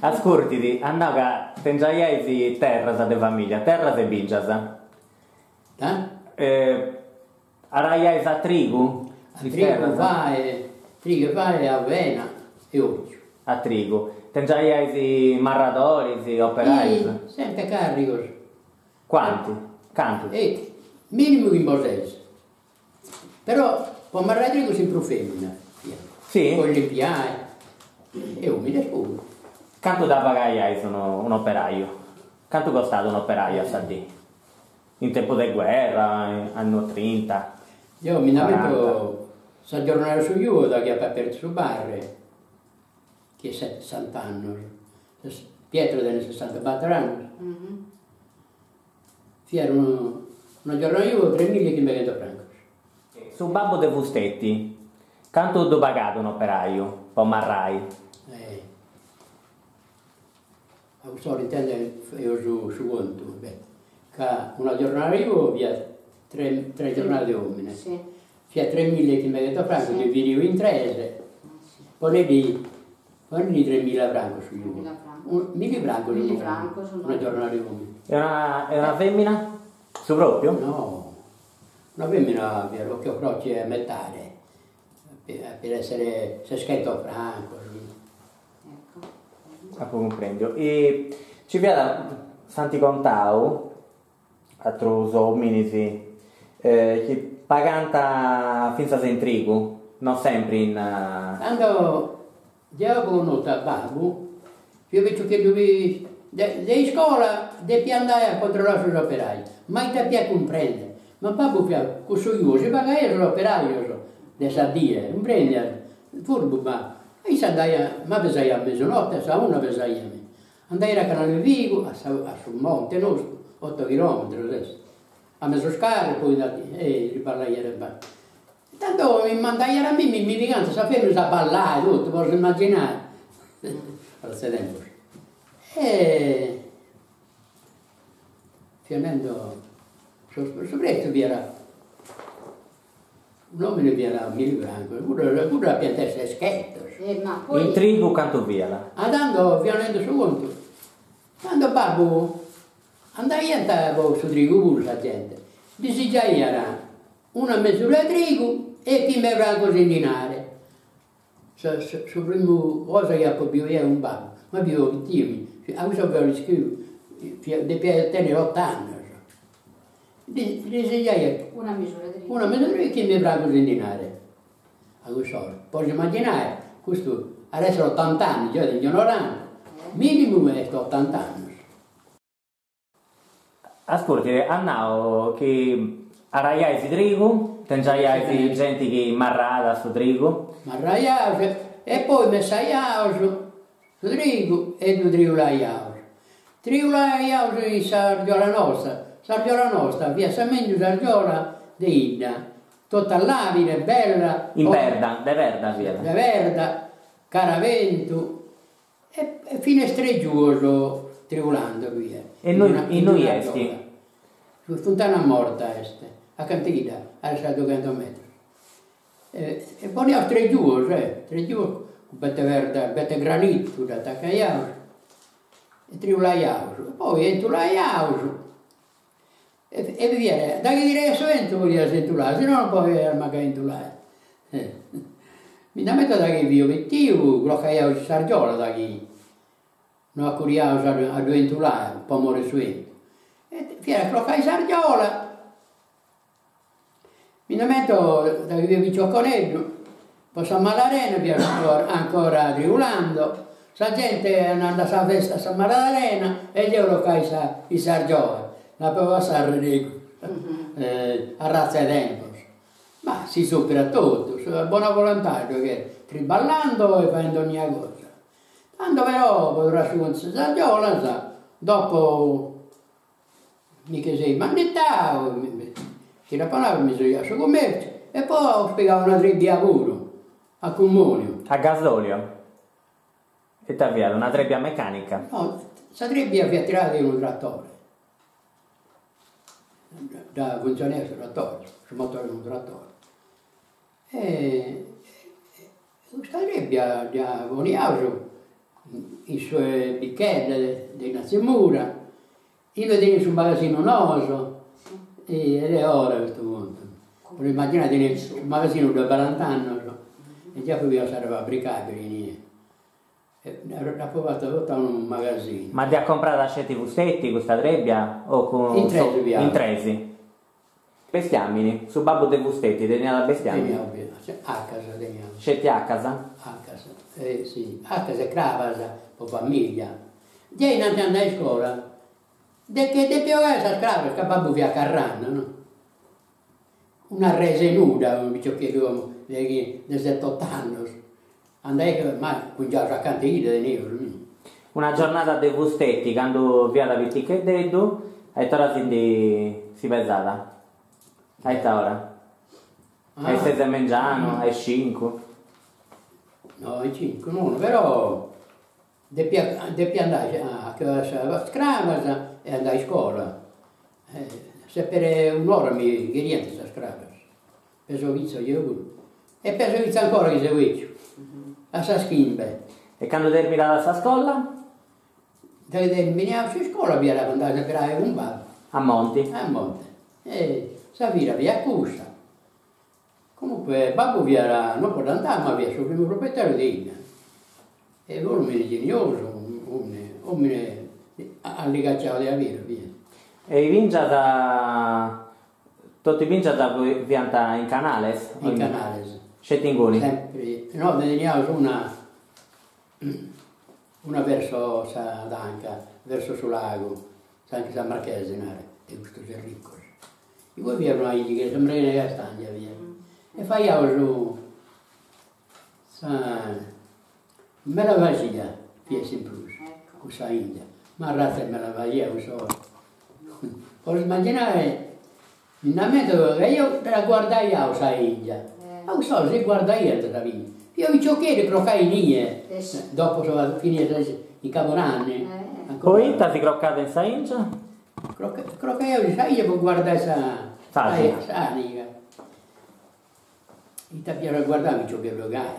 Ascurtit, at nau ca tengiaiais terras de familia, terras e bìngias. Araiais a trigu? A trigu, fae, trigu, fae, avena e orgiu. A trigu. Tengiaiais marradoris, operaius? Sempri carrigos. Quanti? Cantus? E minimu chimbe o ses. Però po marrai trigu s'in prus femina fiat. Si? Po illimpiai e omines puru. Cantu dda pagaiais un'operaiu? Cantu costat un'operaiu a sa dì? In tempus de guerra, annu trinta, Deu mi nd'amento sa giornada 'e su giuu da chi apu apertu su bar, chi est sessant'annus, Pietro tenit sessantabator annus, fiat una giornada 'e giuu tremilla e chimbechentus francus. Su babbu de Fusteti, cantu ddu pagat un'operaiu po marrai? A cuss'ora intendi faeus su contu, beh, ca una giornada 'e giuu fiat tre tre giornadas de omine, fiat tremilla e chimbechentus francus dividiu in tres, ponedi ponedi tremilla francus su giuu, milli francus una giornada de omine. E una e una femina? Su propriu? No, una femina fiat occhio croce a metade, Depiat essere seschentos francos. Apu cumprendiu. E nci fiat, s'ant contau atrus ominis chi pagant fintzas in trigu, no sempri in. Cando deu apu connotu a babbu, fia piciocheddu de de iscola depia andai a controllai sos operaios, ma ita 'olia cumprendi, ma babbu fiat cun su giuu, si pagaiat sos operaios de sa die, cumprendias, furbu ma, e isse andaiat, ma pesaiat a mesunotte, a sa una pesaiat, andaiat a Canale Figu, a sa a su monte nostru, otto chilometros est, a mesu carru, poi e triballaiat e basta. Tando mi mandaiat a mimmi, mi pigant sas feminas a ballai totu, podes immaginai, arraz'e tempus. E fia nendo, su prezzu fiat, un'omine fiat milli francos, cuddos cuddos depiant esser seschentos. In trigu cantu fiat? Ah tando fia nendo su contu, tando babbu andaiant po su trigu puru sa gente, ddis giaiat Una mesura 'e trigu e chimbe francos in dinare. Sa su primu cosa chi apo biu jeo cun babbu, ma fio pitiu, a cussa fio ischiu, fia depia tenni ot'annos. Ddis giaiat Una misura 'e trigu. Una mesura 'e trigu e chimbe francos in dinare. A cuss'ora, podes immaginare, custu at esser otant'annos, jeo tengio noranta, minimu est otant'annos. Ascurti, at nau chi araiais trigu, tengiaiais genti chi marràt su trigu. Marraiaus e poi messaiaus su trigu e ddu triulaiaus. Triulaiaus in s'argiola nosta, s'argiola nosta fiat sa mengius argiola de 'idda, totu a labine, bella. In perda, de perda fiat. De perda, cara bentu E finas tres giuos triulando fiat. E innui est? Su Funtana Morta est, acanta 'e 'idda, a sa dughentos metros. E poniaus tres giuos, tres giuos cun bete perda, bete granitu dd'atacaiaus e triulaiaus, poi entulaiaus e fiat, daghi tiraiat su 'entu podias entulai, si no non podias mancu entulai. Mi nd'ammento daghi fio pitiu crocaiaus s'argiola daghi no acuriaus a ddu entulai po more 'e su 'entu e fiat a crocai s'argiola, mi nd'ammento daghi fio picioconeddu po sa Malarena fiaus ancora ancora triulando, sa gente andende a sa festa a sa Malarena e deo crocai in s'argiola, nd'apo passau arrenegu arrazza 'e tempus Ma si superat totu, sa bona volontade ddoi cheret, triballando e faende ogna cosa. Tando però, po torrai a su contu 'e sas argiolas, dopo mi che seu immannittau, chi dd'apo nau, mi seu giau su cummerciu e poi apo pigau una trebbia puru, a cumoniu. A gasolio? Ita fiat, una trebbia meccanica? No, sa trebbia fiat tirada de unu trattore. Dda funtzionaiat su tratore, su motore de unu tratore. E custa trebbia dda poniaus In su 'e Bichedda de Ignazio Mura, inue teniat su magasinu nosu, ed è ora custu contu, podes immaginare teniat su magasinu de barant'annos e già fiat sa fabbricabili inie, e dd'apo fata totu a unu magasinu. Ma dd'iat comprada sceti fusteti custa trebbia o cun. In tresi fiat. In tresi. Bestiamini, su babbu de fusteti teniat bestiamini? Teniat 'acas teniat. Sceti 'acas? 'Acas, si, 'acas e crabas po familia. Giai innanti de andai a iscola, de che depia 'ogai sas crabas ca babbu fiat carrando, no? Una resa 'e nudda, unu piciocheddu como de de set'ot'annos, andai, ma cungiaus acanta 'e 'idda teneus, mi. Una giornada de fusteti candu fiat piticheddeddu, a it'ora si ndi si pesat? A ita ora? A is ses de mengianu, a is cincu? No, a is cincu nono, però depia depia andai a sas crabas e andai a iscola, sempre un'ora mi cheriant sas crabas Peso chitzo jeo puru. E peso chitzo ancora chi seu 'eciu. A sas chimbe. E candu terminat sa scola? Daghi terminiaus s'iscola fiat po andai sempre a cun babbu. A monti? A monte. E sa vida fiat cussa. Comunque babbu fiat, non po dd'antai, ma fiat su primu proprietariu de 'idda. E unu omine geniosu, omine alligacciau de aberu fiat. E is bingias Totu is bingias fiant in Canales? In Canales. Sceti inguni? Sempri, no, ndi teniaus una una verso sa tanca, verso su lagu, sa San Marchese si narat, de custus arriccus. Inguni fiat una 'ingia, sa mrena 'e castangia fiat, e faiaus sa melavasia fiat s'in prus, cussa 'ingia, ma arratza 'e melavasia cussu Podes immaginare, mi nd'ammento ca eo dda guardaiaus sa 'ingia, ma cussos si guardaiant sa bingia, fio piciocheddu e crocai inie, dopo finia in cabudanni Poita si crocàt in sa 'ingia? Crocaiaus in sa 'ingia po guardai sa s'aniga Ita fiat a guardai piciocheddu gai.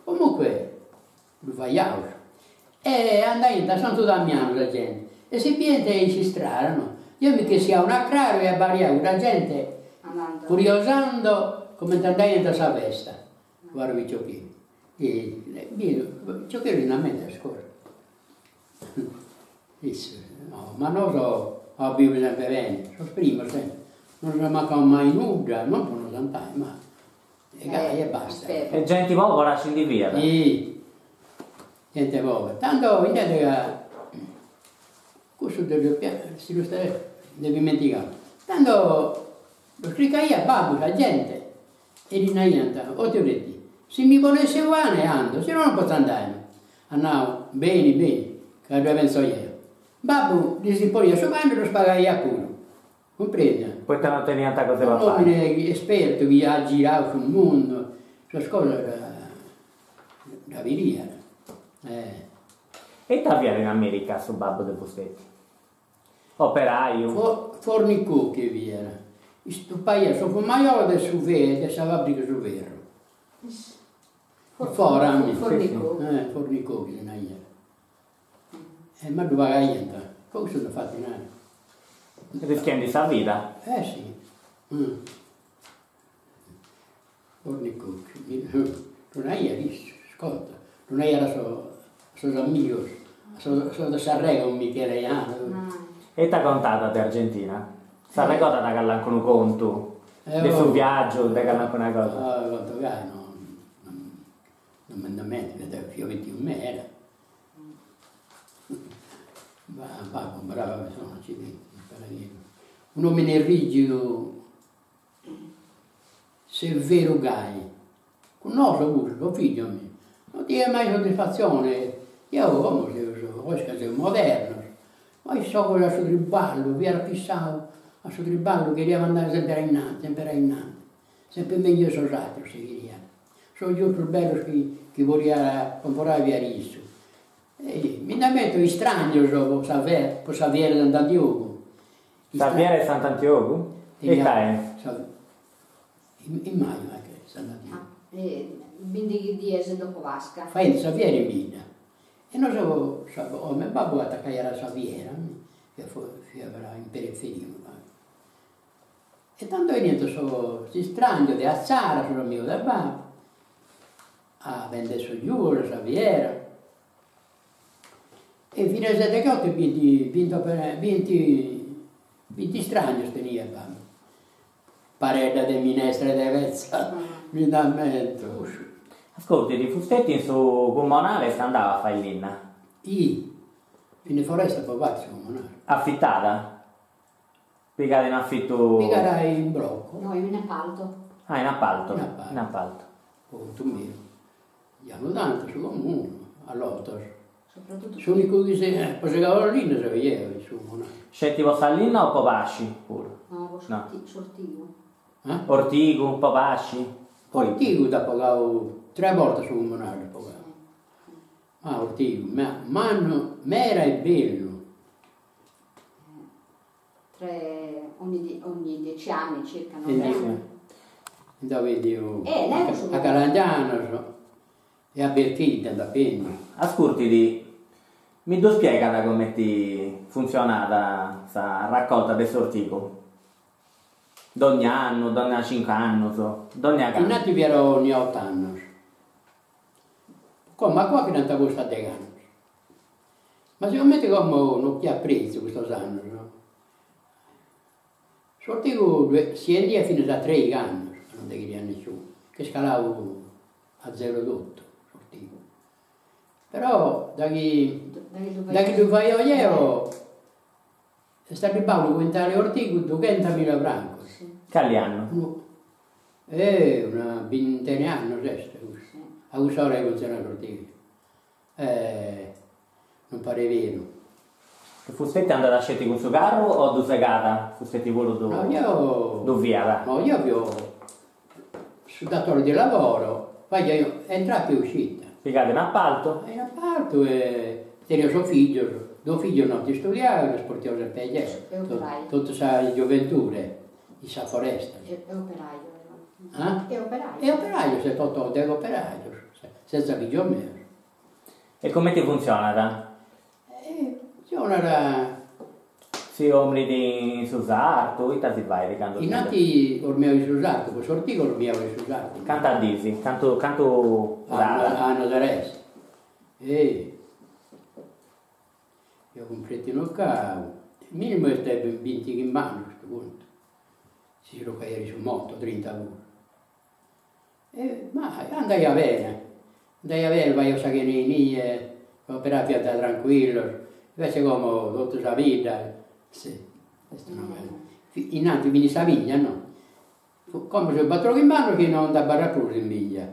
Comunque ddu faiaus. E andaiant a Santu Damianu sa genti e si bidiant in s'istrada, no. Deo mi ch'essia una craru e abbadiaio cudda gente curiosando comente andaiant a sa festa. Guarda piciocheddu. Bidu, piciocheddu si nd'ammentat sas cosas. Issu, no, ma nosu aus biviu sempre beni, sos primos sempre, non nos est mancau mai nudda, non po nos 'antai, ma e gai e basta. E genti pobora nci ndi fiat? Ih, gente pobera, tando intende ca cussu de si lu nd'apo ismentigau, tando los cricaiat babbu sa gente E ddi naiant, O tiu Detti, si mi poneis su pane ando, si no non potzo andai. At nau, Beni, beni, ca ddoi pentzo jeo. Babbu ddis poniat su pane e ddos pagaiat puru. Cumprendia? Poita non teniant cosa 'e papai. Un'omine espertu chi at girau su mundu, sas cosas dda bidiat. E ita fiat in America su babbu de Fusteti? Operaiu. Fornicochi fiat. Istupaiat su fumaiolu de su ferru, de sa fabbrica 'e su ferru. Fora, mi. Fornicochi. Eh, fornicochi si naiat. E ma ddu pagaiant, po cussu dd'at fatu dinari. Rischiendi sa vida. Eh si. Fornicochi, ddu naiat issu, ascolta, ddu naiat a sos amigos, a sos de s'arrega cun Michele Iano. E ita contat de Argentina? S'arregodat callancunu contu de su viaggiu, de callancuna cosa? Ah, contu gai no, non mi nd'ammento, fio pitiu meda. Babbu brava persona, accidenti, un'omine rigidu Severu gai, cun nosu puru, sos figios mios, non teniat mai soddisfatzione, deo como seus, posca seus modernos, ma issu a su triballu, fiat fissau a su triballu, cheriat andare sempre a innanti, sempre a innanti, sempre meglius de sos ateros si cheriat, sos giustus bellos chi chi podiat comporai fiat issu. E mi nd'ammento istrangios po sa po sa fiera de Sant'Antiogu Sa fiera 'e Sant'Antiogu? Ita est? In maju est Sant'Antiogu. Bindighi dies dopo Pasca. Faiant sa fiera in bidda. E nosu, 'omu 'e babbu atacaiat a sa fiera, fiat in periferia unu pagu. E tando 'eniant sos istrangios de Atzara, sos amigos de babbu, a bender sos giuos a sa fiera. E finas a degheoto binti binti binti binti istrangios teniat babbu. Paredda de minestra de petza, mi nd'ammento. Ascurtit, fusteti in su cumonale est andau a fai linna? Ih, in foresta apo fatu su cumonale. Afitada? Pigada in afitu? Pigada in blocco. No, in appalto. Ah, in appalto. In appalto. In appalto. Contu meu. Già no tantu su comunu, a lotos. S'unicu chi apo segau sa linna seu jeo in su comunale. Sceti po sa linna o po pasci puru? No, po s'ortigu. Ortigu, po pasci? Ortigu dd'apo pagau tres bortas su comunale dd'apo pagau. Ma ortigu, mannu, meda e bellu. Tre, ogni ogni dieci anni circa, no? Nd'apo 'endiu a Calangianus e a Berchidda nd'apo 'endiu. Ascurtit, mi ddu spiegat comenti funtzionat sa raccolta de s'ortigu? Dogna annu, dogna cincu annus, dogna cantu? Innanti fiat ogni ot'annus, como a coa che dd'ant postu a degh'annus. Ma sigomente como no chi at pretziu custos annos, s'ortigu si 'endiat finas a treighi annos ca non nde cheriat nisciunu, ch'est calau a zero totu s'ortigu. Però da chi da chi ddu faio jeo est arribbau unu quintale 'e ortigu dughentamila francos. Cali annu? Eh una bintena 'e annos est cussu, a cuss'ora chi funtzionat s'ortigu. Eh, non paret beru. E fusteti andat sceti cun su carru o ddu segat fusteti puru ddu No, jeo ddu fiat? No, jeo fio su datore di lavoro, faia entrata e uscita. Pigada in appaltu? In appaltu e tenia sos figios, duos figios no ant istudiau e ddos portiau semper jeo, E operaiu. totu sa gioventure in sa foresta. E operaiu. Ah? E operaiu. E operaios, e totu deghe operaios, senza figios meus. E comenti funtzionat? E funtzionat. Si 'ormit in su sartu, ita si fait candu si. Innanti 'ormiaus in su sartu, po s'ortigu 'ormiaus in su sartu. Cantas dis? Cantu cantu durat? Annos e res. Eh. Eo cumprendi unu cau. Minimu est bintichimb'annos custu contu. Si crocaiat in su monte, trinta puru. E ma andaiat bene, andaiat bene, faiaus sa chena inie, sos operaios fiant trancuillos, invece como totu sa bidda, si, est una bella, innanti finit sa vigna no, como seus batorchimb'annos chi non nd'abarrat prus in vigna,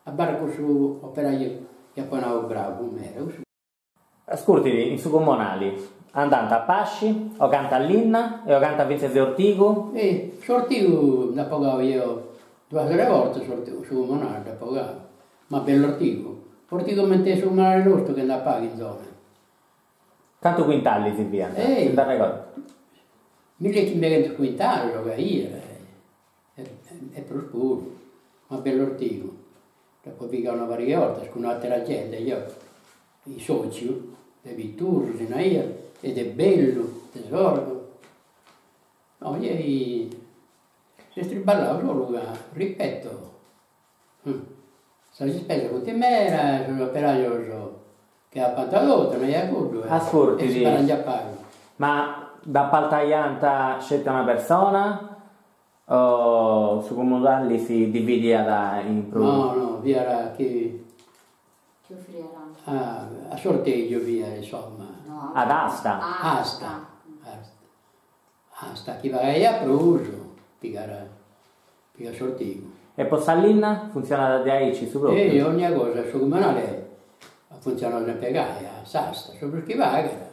abarrat cussu operaiu chi apo nau bravu meda, cussu Ascurtit, in su cumonali andant a pasci, 'ogant linna e 'ogant fintzas ortigu? E s'ortigu nd'apo 'ogau jeo duas o tres bortas s'ortigu, su cumonali nd'apo 'ogau, ma bellu ortigu, ortigu comente su cumonali nostru che nd'at pagu in zona. Cantu quintalis fiant, si nd'arregordat? Millichimbeghentos quintalis 'ogaiat e prus puru, ma bellu ortigu, nd'apo pigau una pariga 'e 'ortas cun atera gente, jeo in sociu de Piturru si naiat e de Bellu de Sorgono, no gei s'est triballau solu ca, ripeto, sas ispesas funt meda e sos operaios che apant totu, naiat cuddu, e si barangiat pagu. Ma dd'apaltaiant sceti a una persona O su comunali si dividiat in prus? No, no, fiat chi. Chi ofriat. A sorteggio fiat, insomma. Ad asta? Asta, asta. Asta, chi pagaiat prus pigat pigat s'ortigu. E po sa linna funtzionat diaici su propriu? Ei, ogna cosa, su comunale funtzionat sempre gai, a s'asta, su prus chi pagat.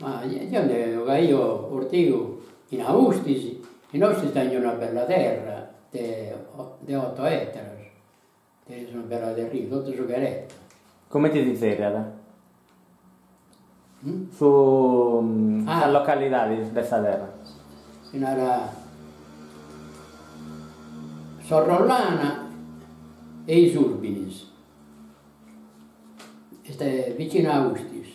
Ma jeo nde 'ogaio ortigu in Austis, in Austis tengio una bella terra de de oto ettaros, tenes una bella terrina, totu su cheret. Comente si zerriat? Su sa localidadi de sa terra? Si narat Sorrollana e Is Urbinis. Est vicinu a Austis,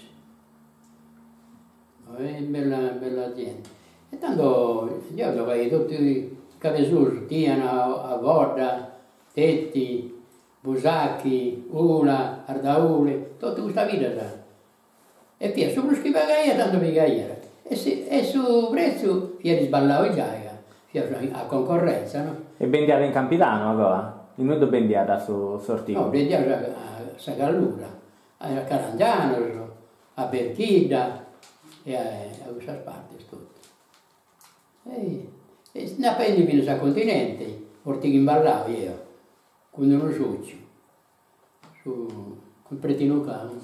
est bella bella azienda. E tando deo giogaio totu in Cabesusu, Tiana, Ovodda, Teti, Busachi, Ula, Ardaule, totu custas biddas. E fiat su prus chi pagaiat tando pigaiat e si e su prezzu fiat isballau giai ca fiat a concorrenza no. E bendiat in Campidanu agoa? Inue ddu bendiat su s'ortigu? No, bendiaus a sa Gallura, a Calangianus, a Berchidda e a cussas partis totu. E nd'apu 'endiu finas a Continente, ortigu imballau jeo, cun d'unu sociu, su cun Pretinu Canu.